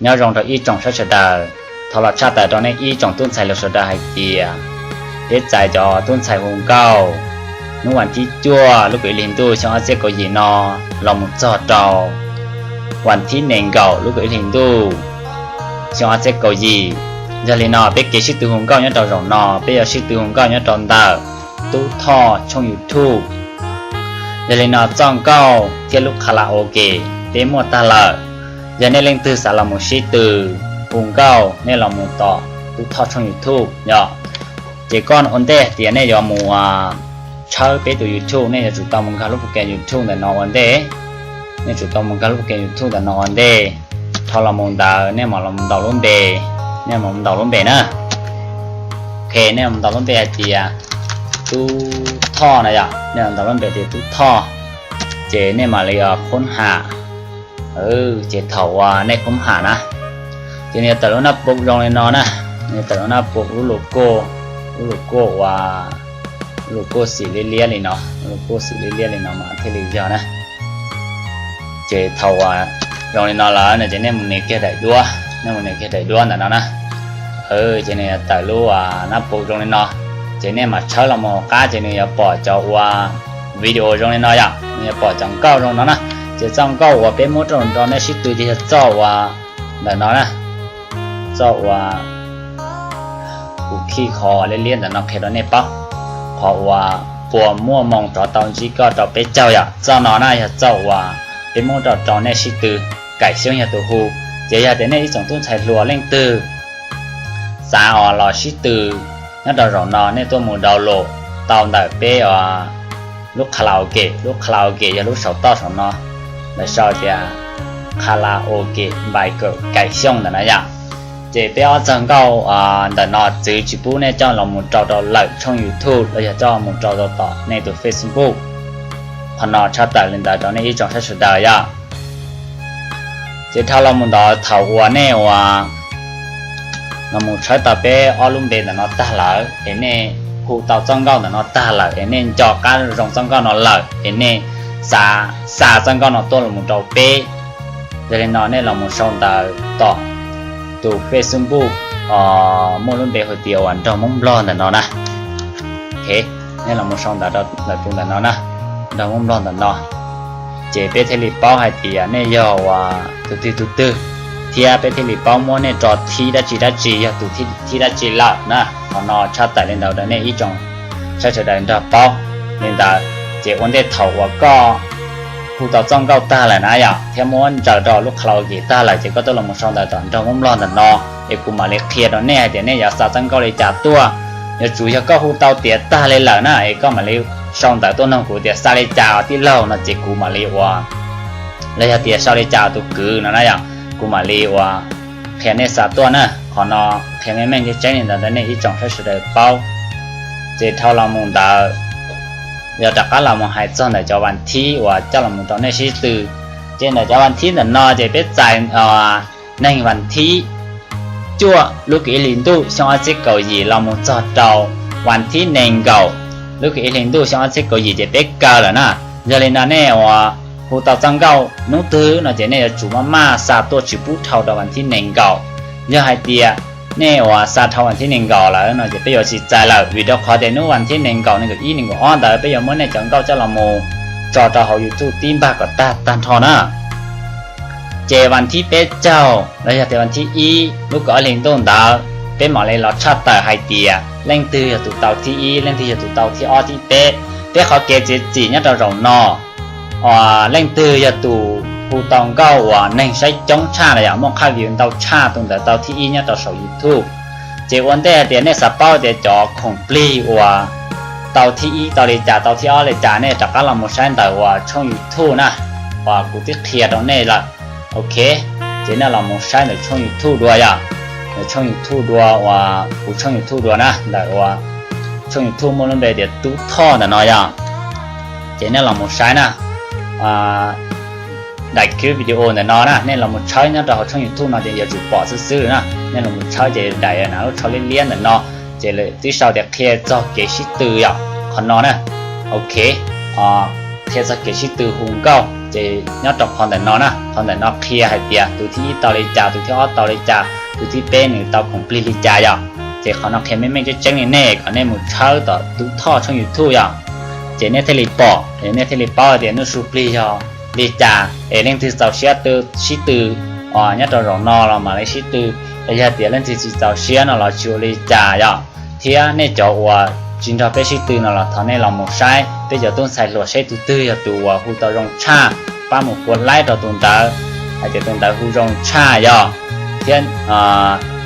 Nyob zoo rau ib tsoom saib sawv daws, thov los tshaj tawm rau nej ib tsoom tub ntxhais hluas sawv daws hais tias, peb txais cov tub ntxhais hu nkauj hnub vas thib cuaj lub kaum ib hlis ntuj xyoo ob txhiab kaum yim no los mus txog rau vas thib nees nkaum lub kaum ib hlis ntuj xyoo ob txhiab kaum yim. Yog li no peb kev sib tw hu nkauj nyob rau zaum no peb yuav sib tw hu nkauj nyob rau ntawm Tub Thoj tshooj YouTube. Yog li no txoj nkauj thiab lub karaoke peb muaj tag lawm. Yog nej leej twg xav los mus sib tw hu nkauj nej los mus tom Tub Thoj tshooj YouTube yom. Ces koj ua ntej tias nej yuav mus tshawb peb tus YouTube, nej yuav tsum tau mus nkag lub program YouTube ntawm no ua ntej. Nej tsum tau mus nkag lub program YouTube ntawm no ua ntej. Dhau los mus ntawd nej mam los ntaus lub npe, nej mam ntaus lub npe na. Ok, nej los ntaus lub npe hais tias Tub Thoj na yom, nej los ntaus lub npe tias Tub Thoj. Ces nej mam li khoob ham. Ces thaum uas nej khoob ham na, ces nws yuav tawm lub naj pum zoo li no na. Nws yuav tawm lub naj pum, lub logo, lub logo uas, lub logo xim liab liab li no, lub logo xim liab liab li no mas thiaj li yog na. Ces thaum uas zoo li no lawm no ces nej mus nias kiag daim duab, nej mus nias kiag daim duab ntawm no na. Ces nws yuav tawm lub naj pum zoo li no. Ces nej mam tshawb los mus hauv qab ces nws yuav pom cov ua video zoo li no yom, nws yuav pom cov nkauj zoo no na. Ces txoj nkauj uas peb muab rau nrog nej sib tw ces yog txoj uas ntawm no na. Txoj uas kuv khij qhov liab liab ntawm no qhia rau nej paub, qhov uas puas muaj moo rov tau ntsib koj rau peb caug yom. Txoj no na yog txoj uas peb muab rau rau nej sib tw, Kaim Xyooj yog tus hu. Ces yog tias nej ib tsoom tub ntxhais hluas leej twg xav os los sib tw nyob rau zaum no nej tuaj mus download tau ntawm peb lub karaoke, lub karaoke yog lub saum toj saum no, lawv sau tias karaoke by Kaim Xyooj ntawm no yom. Ces peb ob txog nkauj ntawm no txwv tsis pub nej coj los mus rau rau lawm tshooj YouTube los yog coj mus rau rau tom nej tus Facebook. Qhov no tshaj tawm li ntawd rau nej ib tsoom saib sawv daws yom. Ces dhau los mus ntawd thaum uas nej uas los mus tshawb tau peb ob lub npe ntawm no tag lawm es nej hu tau txoj nkauj ntawm no tag lawm es nej nco qab zoo txoj nkauj no lawm es nej xav xa txoj nkauj no tuaj los mus rau peb, yog li no nej los mus sau ntawv tom tus Facebook muaj lub npe hais tias uas Nraug Hmoob Nplog ntawm no na. Nej los mus sau ntawv rau ntawm tus ntawm no na, Nraug Hmoob Nplog ntawm no, ces peb thiaj li paub hais tias nej yog uas tus twg tus twg, thiab peb thiaj li paub muab nej tso thib dab tsi dab tsi yog tus thib dab tsi lawm na. Qhov no tshaj tawm li ntawd rau nej ib tsoom saib sawv daws nrog paub li ntawd. Ces ua ntej thaum uas koj hu tau txoj nkauj tag lawm na yom, thiab muab ntsaws rau lub karaoke tag lawm ces koj tuaj los mus sau ntawv tom Nraug Hmoob Nplog ntawm no, es kuv mam li qhia rau nej hais tias nej yuav xa txoj nkauj li cas tuaj. Yuav tsum yog koj hu tau tiav tag li lawm na es koj mam li sau ntawv tuaj nug kuv tias xa li cas os tij laug no ces kuv mam li ua, los yog tias sau li cas tus kwv no na yom, kuv mam li ua qhia nej xa tuaj na. Qhov no qhia meej meej tseeb tseeb li ntawd rau nej ib tsoom saib sawv daws paub. Ces dhau los mus ntawd, yog rov qab los mus hais txog ntawm cov vas thib uas coj los mus rau nej sib tw. Ces ntawm cov vas thib ntawm no ces peb txais neeg vas thib cuaj lub kwv ib hlis ntuj xyoo ob txhiab kaum yim los mus txog rau vas thib nees nkaum lub kwv ib hlis ntuj xyoo ob txhiab kaum yim ces peb kaw lawm na. Yog li no nej uas hu tau txoj nkauj hnub twg no ces nej yuav tsum maj maj xa tuaj tsis pub dhau rau vas thib nees nkaum. Yog hais tias nej uas xa dhau vas thib nees nkaum lawm no ces peb yuav tsis txais lawm, vim rau qhov tias hnub vas thib nees nkaum, nees nkaum ib, nees nkaum ob ntawd peb yuav muab nej cov nkauj coj los mus tso rau hauv YouTube tib npag kom tag tag nrho na. Ces vas thib peb caug los yog tias vas thib ib lub kaum ob hlis ntuj ntawd, peb mam li los tshaj tawm hais tias leej twg yog tus tau thib ib, leej twg yog tus tau thib ob thib peb. Peb qhov kev txiav txim nyob rau zaum no, leej twg yog tus hu tau nkauj uas neeg saib coob tshaj los yog muaj qhaj view ntau tshaj, tus ntawd tau thib ib nyob rau saum YouTube. Ces ua ntej hais tias nej xav paub tias cov khoom plig uas tau thib ib tau li cas, tau thib ob li cas, nej rov qab los mus saib ntawm uas tshooj YouTube na, uas kuv twb qhia rau nej lawm. Ok, ces nej los mus saib ntawm tshooj YouTube dua yom, ntawm tshooj YouTube dua uas kuv tshooj YouTube dua na, ntawm uas tshooj YouTube muaj lub npe tias Tub Thoj ntawm no yom. Ces nej los mus saib na, daim clip video ntawm no na, nej los mus tshawb nyob rau hauv tshooj YouTube no ces yuav tsum pom xwb xwb na. Nej los mus tshawb ces daim na lub tsho liab liab ntawm no, ces twb sau tias qhia txog kev sib tw yom, qhov no na. Ok, qhia txog kev sib tw hu nkauj. Ces nyob rau qhov ntawm no na, qhov ntawm no qhia hais tias tus thib ib tau li cas, tus thib ob tau li cas, tus thib peb nws tau khoom plig li cas yom. Ces qhov no qhia meej meej tseeb tseeb li nej kom nej mus tshawb tom Tub Thoj tshooj YouTube yom. Ces nej thiaj li pom, nej thiaj li paub tias Nuj Su plig yog li cas es leej twg txaus siab sib tw nyob rau zaum no los mam li sib tw, es yog tias leej twg tsis txaus siab no los tsis ua li cas yom. Thiab nej cov uas tsis nrog peb sib tw no los thov nej los mus saib peb cov tub ntxhais hluas seb tus twg yog tus uas hu tau zoo tshaj, pab mus kuav laib rau tus ntawd hais tias tus ntawd hu zoo tshaj yom. Thiab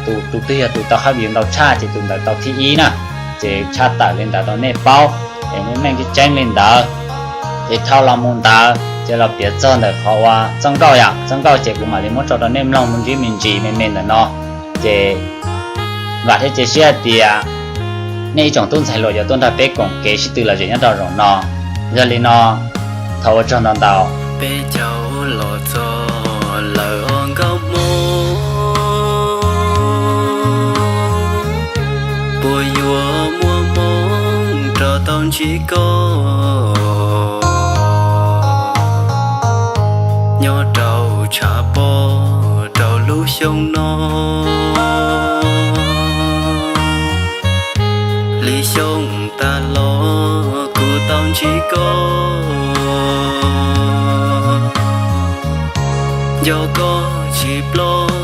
tus twg yog tus tau hab view ntau tshaj ces tus ntawd tau thib ib na. Ces tshaj tawm li ntawd rau nej paub, es meej meej tseeb tseeb li ntawd. Ces dhau los mus ntawd ces los piav txog ntawm qhov uas txoj nkauj yom, txoj nkauj ces kuv mam li muab tso rau nej mloog me ntsis me ntsis me me ntawm no. Ces vam thiab cia siab hais tias nej ib tsoom tub ntxhais hluas yuav tuaj nrog peb koom kev sib tw lom zem nyob rau zaum no. Yog li no, thov ua tsaug ntau ntau. Peb caug los txog lawm os nkauj Hmoob, puas yuav muaj hmoo rov tau ntsib koj nyob rau tshav pob rau lub xyoo no. Li xyoo tas los kuv tau ntsib koj, nco koj tsis ploj